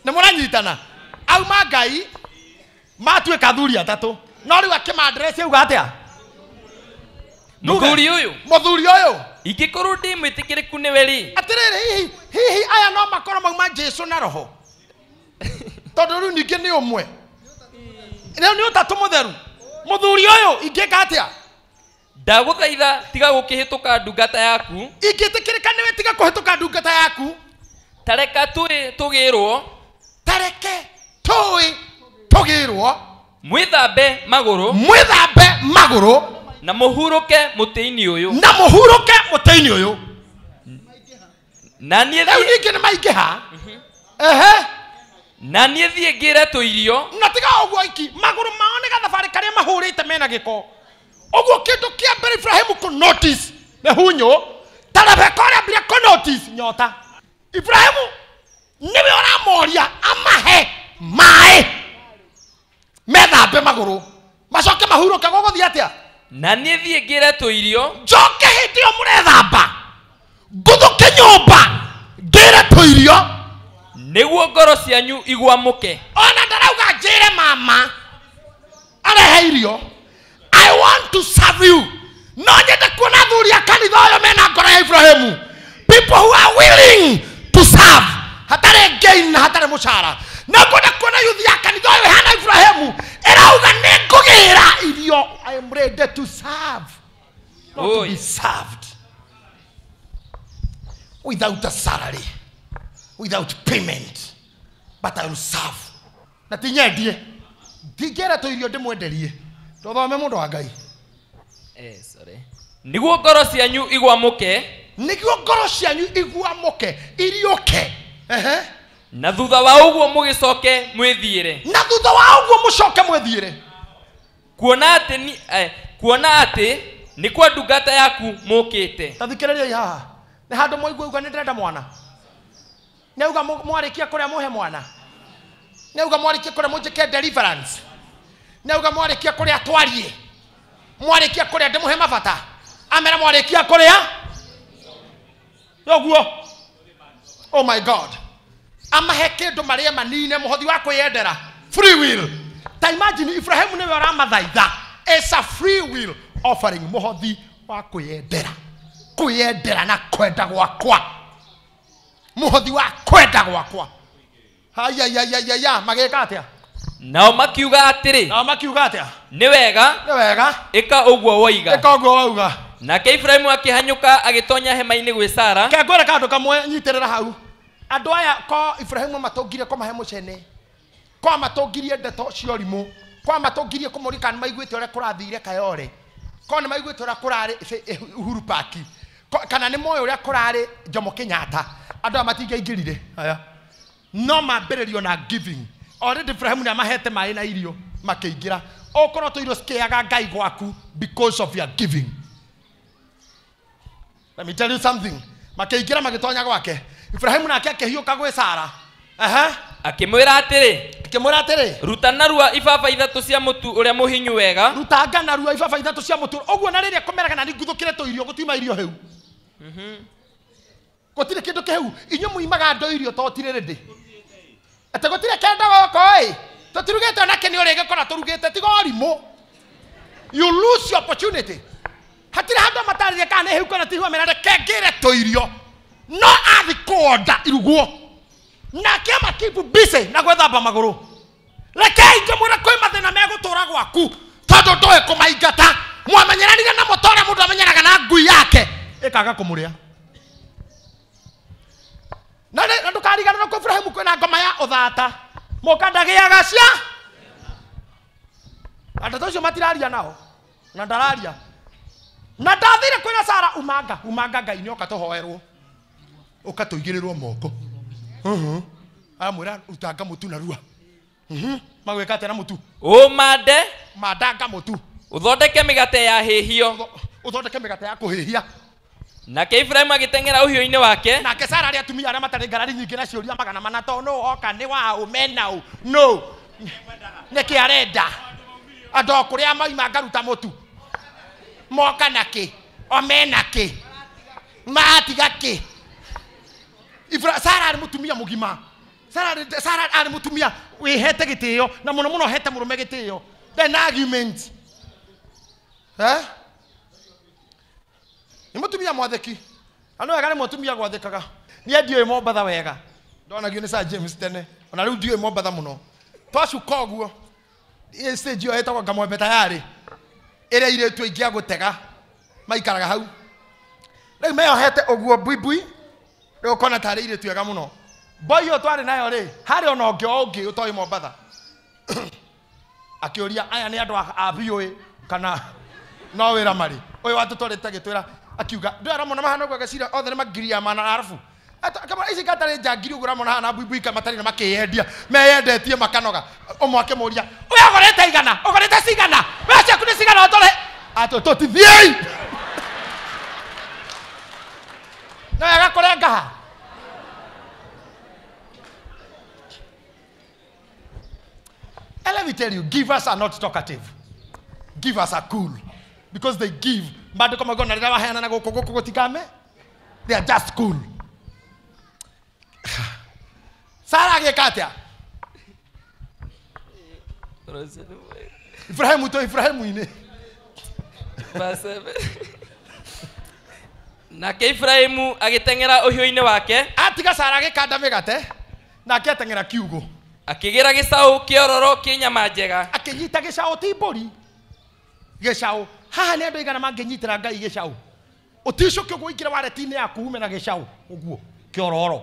Speaker 1: nĩ mũranyitana. Auma Ngai matuĩka athuri atatũ no rĩu akĩmadresi auga atĩa?
Speaker 2: Mũthuri ũyũ
Speaker 1: mũthuri ũyũ
Speaker 2: ingĩkorwo ndĩ mwĩtĩkĩrĩku nĩwe rĩ.
Speaker 1: Atĩrĩrĩ hihi aya no makorwo mauma Jesũ na roho tondũ rĩu ningĩ nĩ ũmwe rĩu nĩ ũtatũ mũtheru. Mũthuri ũyũ ingĩka atĩa?
Speaker 2: Ndagũthaitha tiga gũkĩhĩtũka ndungata yaku.
Speaker 1: Ingĩtĩkĩrĩka nĩwe tiga kũhĩtũka ndungata yaku.
Speaker 2: Tareka tũgĩrwo
Speaker 1: tareke tũĩ tũgĩrwo
Speaker 2: mwĩthambe magũrũ
Speaker 1: mwĩthambe magũrũ
Speaker 2: na mũhurũke mũtĩ-inĩ ũyũ
Speaker 1: na mũhurũke mũtĩ-inĩ ũyũ.
Speaker 2: Na niĩ
Speaker 1: rĩu ningĩ nĩ maingĩha. Ehe
Speaker 2: na niĩ thiĩ ngĩre tũirio
Speaker 1: na tiga ũguo iki magũrũ mao nĩ gathabarĩ karĩa mahũrĩte mena gĩko ũguo. Kĩndũ kĩa mbere Ibrahimu kũ notice nĩ hunyũ ta Rebeka ũrĩa ambire kũ notice nyota. Ibrahimu nĩwe ũramoria amahe maĩ methambe magũrũ macoke mahurũke. Gũgũthiĩ atĩa?
Speaker 2: Na niĩ thiĩ ngĩre tũirio
Speaker 1: njoke hĩndĩ ĩyo mũrethamba ngũthũke nyũmba ngĩre tũirio
Speaker 2: nĩguo ngoro cianyu igwamũke.
Speaker 1: Ona ndarauga njĩre maĩ. Mama arehe irio. I want to serve you. No nyende kuona athuri a kanitha ũyũ mena ngoro ya Ibrahimu. People who are willing to serve. Hatarĩ gain na hatarĩ mũcara. Na ngwenda kuona yuthi ya kanitha ũyũ ĩhana Ibrahimu ĩrauga nĩ ngũgĩra irio. I am ready to serve. Not to be served. Without a salary. Without payment. But I will serve. Na ti nyendie. Ndingĩra tũirio ndĩmwenderie. Tũthome mũndũ wa Ngai.
Speaker 2: Sorry. Nĩguo ngoro cianyu igwamũke.
Speaker 1: Nĩguo ngoro cianyu igwamũke, iriũke.
Speaker 2: Na thutha wa ũguo mũgĩcoke mwĩthiĩre.
Speaker 1: Na thutha wa ũguo mũcoke mwĩthiĩre.
Speaker 2: Kuona atĩ nĩ kwa ndungata yaku mũkĩte.
Speaker 1: Ta thikĩrĩriai haha. Nĩ handũ mwaigua uga nĩ ndĩrenda mwana. Nĩ auga mwarĩkia kũrĩa mũhe mwana. Nĩ auga mwarĩkia kũrĩa mũnjĩke deliverance. Nĩ auga mwarĩkia kũrĩa twarie. Mwarĩkia kũrĩa ndĩmũhe mabata. Amera mwarĩkia kũrĩa yoguo. Oh my God. Amahe kĩndũ marĩe manine mũhothi wa kwĩyendera. Free will. Ta imagine Ibrahimu nĩwe ũramathaitha. It's a free will offering, mũhothi wa kwĩyendera. Kwĩyendera na kwenda gwakwa. Mũhothi wa kwenda gwakwa. Haya ya ya ya ya magĩka atĩa?
Speaker 2: Nao makiuga atĩrĩ.
Speaker 1: Nao makiuga atĩa?
Speaker 2: Nĩ wega.
Speaker 1: Nĩ wega.
Speaker 2: Ĩka ũguo woiga.
Speaker 1: Ĩka ũguo wauga.
Speaker 2: Nake Ibrahimu akĩhanyũka agĩtonya hema-inĩ gwĩ Sara.
Speaker 1: Ke ngwĩre kaũndũ kamwe nyitĩrĩra hau. Andũ aya ko Ibrahimu matũngire kũmahe mũcene. Ko matũngirie ndeto cia ũrimũ. Ko matũngirie kũmũrika nĩ maiguĩte ũrĩa kũrathire Kayore. Ko nĩ maiguĩte ũrĩa kũrarĩ Uhuru Park. Kana nĩ moĩ ũrĩa kũrarĩ Jomo Kenyatta. Andũ aya matingĩaingĩrire. Haya. No mambĩrĩrio na giving. Already Ibrahimu nĩ amahete maĩ na irio makĩingĩra. Okorwo tũirio cikĩaga Ngai gwaku because of your giving. Let me tell you something. Makĩingĩra magĩtonya gwake. Ibrahimu nake akĩhiũka gwĩ Sara.
Speaker 2: Akĩmwĩra atĩrĩ.
Speaker 1: Akĩmwĩra atĩrĩ.
Speaker 2: Ruta narua ibaba ithatũ cia mũtu ũrĩa mũhinyu wega.
Speaker 1: Rutanga narua ibaba ithatũ cia mũtu. Ũguo na rĩrĩa kũmeraga na nĩnguthũkĩre tũirio gũtiuma irio hĩu. Gũtirĩ kĩndũ kĩhĩu. Inyuĩ muimaga andũ irio to tirĩ rĩndĩ. Atĩ gũtirĩ kĩndũ gũkũ ĩ. Tũtirugĩte onake nĩ ũrĩgĩkora tũrugĩte tiga ũrimũ. You lose your opportunity. Hatirĩ handũ matarĩrie kana nĩ hĩu kana ti hĩu amera reke ngĩre tũirio. No athi kũonda irugwo. Nake amakipu busy na gwĩthamba magũrũ. Rekei ngĩmwĩre kwĩ mathĩna megũtũra gwaku tondũ ndũĩ kũmaingata. Mwamenyeranire namo ta ũrĩa mũndũ amenyeraga na ngui yake ĩkaga kũmũrĩa. Na ndũkariganĩrwo kwĩ Ibrahimu kwĩna ngoma ya ũthata. Mũka ndagĩaga cia. Andũ ta ũcio matiraria nao. Na ndararia. Na ndathire kwĩra Sara umanga, umanga Ngai nĩ oka tũhoerwo. Ũka tũigĩrĩrwo moko. Aramwĩra rutanga mũtu narua. Magwĩka atĩa na mũtu?
Speaker 2: Ũmande.
Speaker 1: Mandanga mũtu.
Speaker 2: Ũthondeke mĩgate ya hĩhio.
Speaker 1: Ũthondeke mĩgate ya kũhĩhia.
Speaker 2: Nake Ibrahimu agĩteng'era ũhiũ-inĩ wake.
Speaker 1: Nake Sara arĩa atumia arĩa matarĩ ngarari nyingĩ na ciũria magana mana to no oka nĩ wa ũ mena ũ. No. Nĩkĩ arenda? Andũ o kũrĩa maima ngaruta mũtu. Moka nakĩ? O mena kĩ? Matiga kĩ? Sara arĩ mũtumia mũgima. Sara arĩ mũtumia wĩhete gĩtĩo na mũno mũno hete mũrũme gĩtĩo. Then argument. Nĩ mũtumia mwathĩki. Na wega nĩ mũtumia gwathĩkaga. Niĩ ndiũĩ Mombatha wega. Ndonagio nĩ Sir James tene. Ona rĩu ndiũĩ Mombatha mũno. Twacuka ũguo. Stage ĩyo ĩtagwo Ngamwembe tayarĩ. Ĩrĩa airĩtu aingĩ a gũtega maikaraga hau. Rĩu meyohete ũguo buibui. Rĩu ũkona tarĩ airĩtu ega mũno. Boy ĩyo twarĩ nayo rĩ, harĩ ona ũngĩ o ũngĩ ũtoĩ Mombatha. Akĩũria aya nĩ andũ a VOA kana no wĩra marĩ. Ũyũ watũtwarĩte agĩtwĩra akiuga ndũ aramona mahana ũguo ageciria othe nĩ magiri ya mana arabu. Akama ici gatarĩ njangiri ũguo ũramona haha na buibui matarĩ na makĩyendia meyendetie makanoga. Ũmwe akĩmũria ũyũ agũrĩte igana, ũgũrĩte cigana, mbeca ciaku nĩ cigana ũtũrĩhe. Atũ tũtithiĩi. No wega kũrenga ha. And let me tell you, givers are not talkative. Givers are cool. Because they give. They are just cool. Sara agĩka atĩa? Ibrahimu to Ibrahimu-inĩ.
Speaker 2: Verse 7. Nake Ibrahimu agĩteng'era ũhiũ-inĩ wake.
Speaker 1: Atiga Sara agĩkanda mĩgate nake ateng'era kiugũ.
Speaker 2: Akĩgĩra gĩcaũ kĩororo kĩ nyama njega.
Speaker 1: Akĩnyita gĩcaũ ti mbũri. Gĩcaũ. Haha nĩ andũ aigana mangĩnyitĩra Ngai gĩcaũ. Ũticũke ũguo ũingĩre wareti-inĩ yaku ume na gĩcaũ ũguo kĩororo.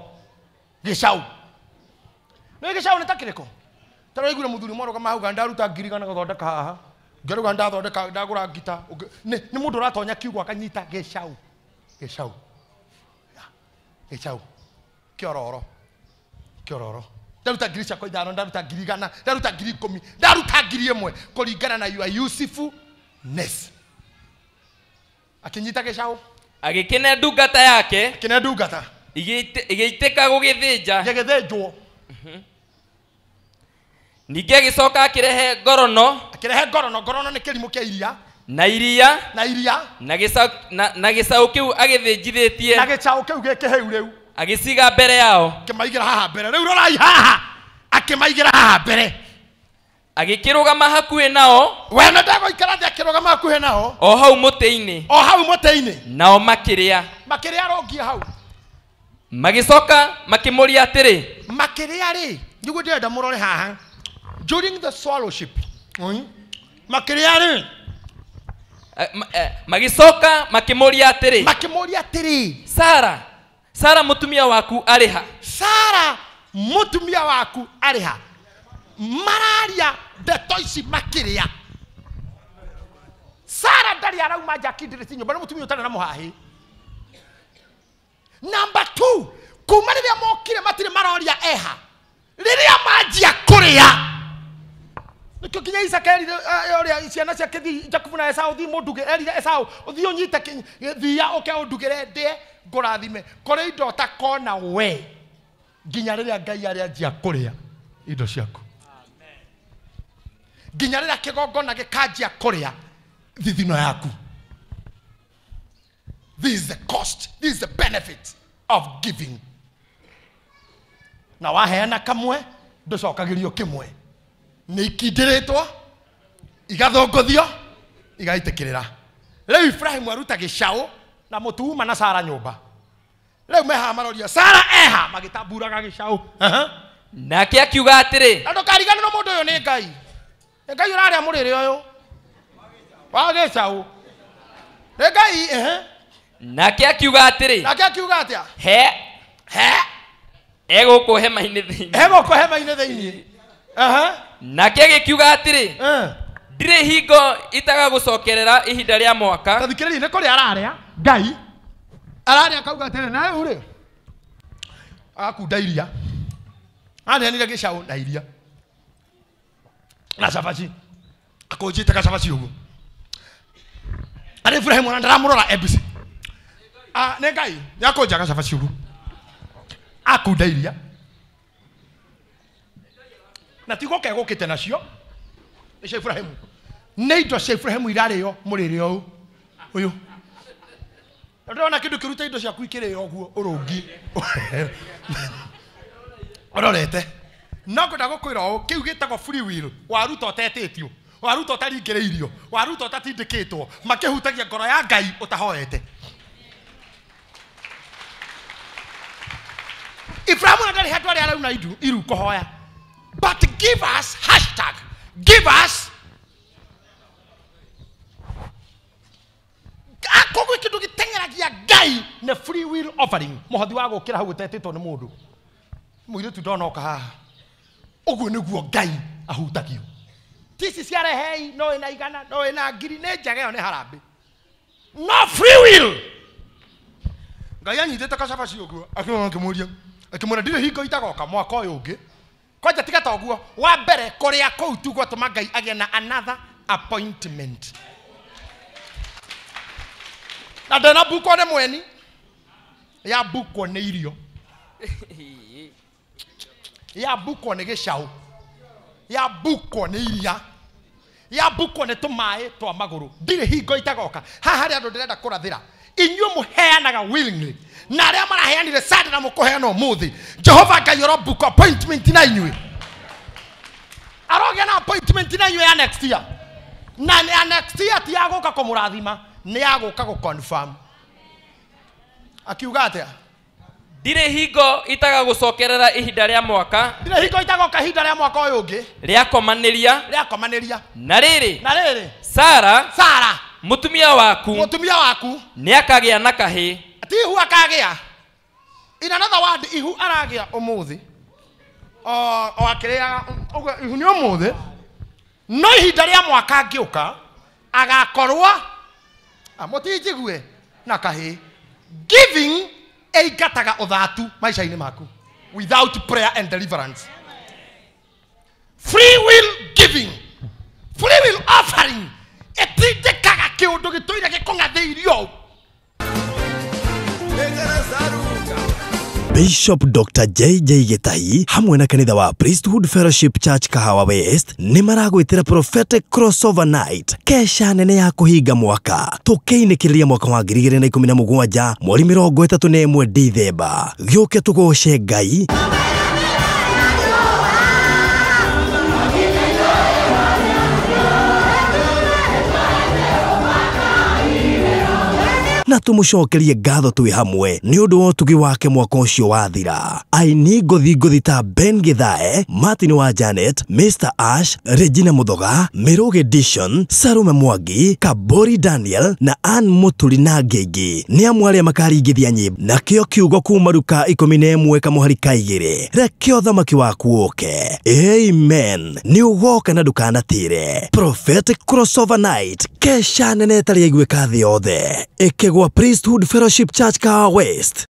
Speaker 1: Gĩcaũ. Nĩ gĩcaũ nĩ ta kĩrĩkũ? Ta rĩu mũthuri mwarũgama hau ndaruta ngiri igana gũthondeka haha. Ngĩruga ndathondeka ndagũra ngita. Nĩ mũndũ ũratonya kiugũ akanyita gĩcaũ. Gĩcaũ. Gĩcaũ. Kĩororo. Kĩororo. Ndaruta ngiri ciakwa 5, ndaruta ngiri 100, ndaruta ngiri 10, ndaruta ngiri 1 kũringana na your usefulness. Akĩnyita gĩcaũ.
Speaker 2: Agĩkĩne ndungata yake.
Speaker 1: Akĩne ndungata.
Speaker 2: Igĩitĩka gũgĩthĩnja.
Speaker 1: Gĩgĩthĩnjwo.
Speaker 2: Ningĩ agĩcoka akĩrehe ngorono.
Speaker 1: Akĩrehe ngorono, ngorono nĩ kĩrimũ kĩa iria.
Speaker 2: Na iria.
Speaker 1: Na iria.
Speaker 2: Na gĩcaũ kĩu agĩthĩnjithĩtie.
Speaker 1: Na gĩcaũ kĩu gĩkĩhĩu rĩu.
Speaker 2: Agĩciga mbere yao.
Speaker 1: Akĩmaigĩra haha mbere. Rĩu rorai haha. Akĩmaigĩra haha mbere.
Speaker 2: Agĩkĩrũgama hakuhĩ nao.
Speaker 1: We na ndagũikara thĩ akĩrũgama hakuhĩ nao.
Speaker 2: O hau mũtĩ-inĩ.
Speaker 1: O hau mũtĩ-inĩ.
Speaker 2: Nao makĩrĩa.
Speaker 1: Makĩrĩa rũngie hau.
Speaker 2: Magĩcoka makĩmũria atĩrĩ.
Speaker 1: Makĩrĩa rĩ, nĩguo ndĩrenda mũrore haha. During the swallowship. Makĩrĩa rĩ.
Speaker 2: Magĩcoka makĩmũria atĩrĩ.
Speaker 1: Makĩmũria atĩrĩ.
Speaker 2: Sara, Sara mũtumia waku arĩ ha?
Speaker 1: Sara mũtumia waku arĩ ha? Mararia ndeto ici makĩrĩa. Sara ndarĩ arauma nja akindĩrĩtie nyũmba, nĩ mũtumia ũtarĩ na mũhahĩ. Number 2, kuma rĩrĩa mokire matirĩ maroria eha. Rĩrĩa manjia kũrĩa. Nĩkĩo nginya Isaka erire ũrĩa ciana ciake thiĩ Jakubu na Esau thiĩ mũnduge, erire Esau ũthiĩ ũnyite thiia ũke ũndugĩre ndĩe ngũrathime. Kũrĩ indo ũtakona we nginya rĩrĩa Ngai arĩanjia kũrĩa indo ciaku. Nginya rĩrĩa kĩgongona gĩkanjia kũrĩa thithino yaku. This is the cost, this is the benefit of giving. Na waheana kamwe ndũcokagĩrio kĩmwe. Nĩ ikindĩrĩtwo igathũngũthio igaitĩkĩrĩra. Rĩu Ibrahimu aruta gĩcaũ na mũtu uma na Sara nyũmba. Rĩu mehaha maroria Sara eha, magĩtamburaga gĩcaũ.
Speaker 2: Nake akiuga atĩrĩ.
Speaker 1: Na ndũkariganĩrwo mũndũ ũyũ nĩ Ngai. Nĩ Ngai ũrarĩa mũrĩre ũyũ wa gĩcaũ. Nĩ Ngai.
Speaker 2: Nake akiuga atĩrĩ.
Speaker 1: Nake akiuga atĩa?
Speaker 2: He.
Speaker 1: He.
Speaker 2: Egũkũ hema-inĩ thĩinĩ.
Speaker 1: Egũkũ hema-inĩ thĩinĩ.
Speaker 2: Nake agĩkiuga atĩrĩ. Ndirĩ hingo itagagũcokerera ihinda rĩa mwaka.
Speaker 1: Tathikĩrĩria nĩ kũrĩa ararĩa Ngai. Ararĩa akauga atĩrĩ na rĩu rĩ agakunda iria. Aneanire gĩcaũ na iria. Na cabaci. Akũnjĩte gacabaci ũguo. Arĩ Ibrahimu ona ndaramũrora embassy. Nĩ Ngai nĩakũnja gacabaci ũguo. Akunda iria. Na ti gũka egũkĩte nacio nĩ cia Ibrahimu. Nĩ indo cia Ibrahimu irarĩo mũrĩre ũyũ. Ũyũ. Ndĩrona kĩndũ kĩruta indo ciaku ikĩrĩo ũguo ũrũngi. Ũrorete. No ngwenda gũkwĩra ũũ, kĩu gĩtagwo free will. Waruta ũtetĩtio, waruta ũtaringĩrĩirio, waruta ũtatindĩkĩtwo, makĩhutagia ngoro ya Ngai ũtahoete. Ibrahimu na ndarĩ handũ arĩa arauna iru kũhoya. But give us, hashtag, give us. Akoguo kĩndũ gĩteng'eragia Ngai nĩ free will offering. Mũhothi wa gũkĩra hau ũtetĩtwo nĩ mũndũ. Mũirĩtu ndonoka haha. Ũguo nĩguo Ngai ahutagio. Tici ciarehei no ĩna igana, no ĩna ngiri, nĩ njega ĩyo nĩ harambĩ. No free will. Ngai anyitĩte kacabaci ũguo, akĩmũria, akĩmwĩra ndirĩ hingo itagoka mwaka ũyũ ũngĩ. Kwanja tiga ta ũguo, wa mbere kũrĩa kũu tu gwatũma Ngai agĩe na another appointment. Na ndanabukwo nĩ mweni, yabukwo nĩ irio, yabukwo nĩ gĩcaũ, yabukwo nĩ iria, yabukwo nĩ tũmaĩ twa magũrũ. Ndirĩ hingo itagoka. Haha harĩ andũ ndĩrenda kũrathĩra. Inyuĩ mũheanaga willingly. Na arĩa maraheanire Sunday na mũkũheana ũmũthĩ. Jehova Ngai ũrobook appointment na inyuĩ. Arogĩa na Appointment na inyuĩ ya next year. Na ya next year ti ya gũka kũmũrathima, nĩ ya gũka gũ-confirm. Akiuga atĩa?
Speaker 2: Ndirĩ hingo itagagũcokerera ihinda rĩa mwaka.
Speaker 1: Ndirĩ hingo itagoka ihinda rĩa mwaka ũyũ ũngĩ.
Speaker 2: Rĩakomanĩria.
Speaker 1: Rĩakomanĩria.
Speaker 2: Na rĩrĩ.
Speaker 1: Na rĩrĩ.
Speaker 2: Sara.
Speaker 1: Sara.
Speaker 2: Mũtumia waku.
Speaker 1: Mũtumia waku.
Speaker 2: Nĩakagĩa na kahĩĩ.
Speaker 1: Ti ihu akagĩa. In another word, ihu aragĩa ũmũthĩ. O akĩrĩaga ũguo ihu nĩ ũmũthĩ. No ihinda rĩa mwaka angĩũka agakorwo mũtinjigue na kahĩĩ. Giving ĩingataga ũthatu maica-inĩ maku without prayer and deliverance. Free will giving, free will offering ĩtindĩkaga kĩũndũ gĩtũire gĩkũng'athĩirio.
Speaker 3: Bishop Dr. JJ Gitahi hamwe na kanitha wa Priesthood Fellowship Church Kahawa West nĩ maragwĩtĩra Prophetic Crossover Night, kesha nene ya kũhinga mwaka tũkĩinĩkĩrĩria mwaka wa 2017 mweri 31 Dithemba. Gĩũke tũgoce Ngai. Na tũmũcokerie ngatho twĩ hamwe nĩ ũndũ wa ũtugi wake mwaka ũcio wathira. Aini ngũthi ngũthi ta Ben Githae, Martin wa Janet, Mr Ash, Regina Muthoga, Mirugi Dishon, Sarume Mwangi, Kabori Daniel na Ann Muturi na angĩ aingĩ nĩ amwe arĩa makaringithia nyĩmbo. Nakĩo kiugo kuma Luka 11 kamũhari ka 2, reke ũthamaki waku ũke. Amen. Nĩ ũgoka na ndũkanatĩre. Prophetic Crossover Night, kesha nene ĩtarĩ yaiguĩka thĩ yothe, ĩkĩgwa Priesthood Fellowship Church Kahawa West.